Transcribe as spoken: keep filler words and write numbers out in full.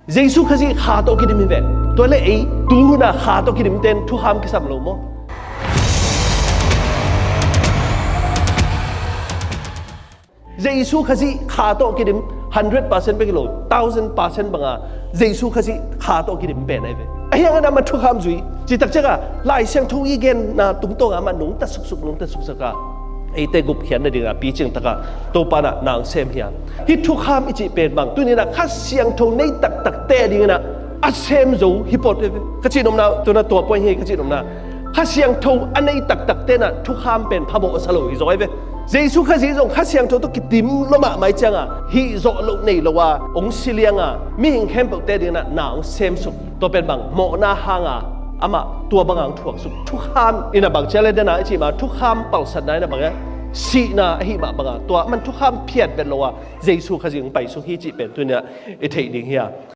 Jesu Khazih Kha tawh kidim hi ve. Tua le ei tu hun a Kha tawh kidim ten thukham kisam lo maw? Jesu Khazih Kha tawh kidim, hundred percent bek hi lo, thousand percent banga Jesu Khazih Kha tawh kidim pen ahi ve. Ahi hangin amah thukham zui. Citak cianga Lai Siangtho i genna tungtawng amah nungta suksuk, nungta suksuk a eite gupkhiatna dinga picing taka Topa na nang sem hi a. Hih thukham i cih pen bang, tuni na Kha Siangtho nei taktakte dingin a sem zo hi pawt ve. Ka cih nopna, tuna tua point hi ka cih nopna. Kha Siangtho a nei taktakte na thukham pen phamawh a sa lo hi zaw ve. Jesu Khazih zong Kha Siangtho tawh kidim lo mahmah i cianga hih zawh loh nei lo a hong si lianga mihing khempeuhte dingin a na hong semsuk. Tua pen bang, mawhna hanga amah tua banga hong thuaksuk. Thukham in a bang cia le dena i cih ma thukham palsatna in a bang e. Sihna ahi mah banga tua man thukham phiat vet lo a Jesu Khazih hong paisuk hi cih pen tuni a i theih ding hi a.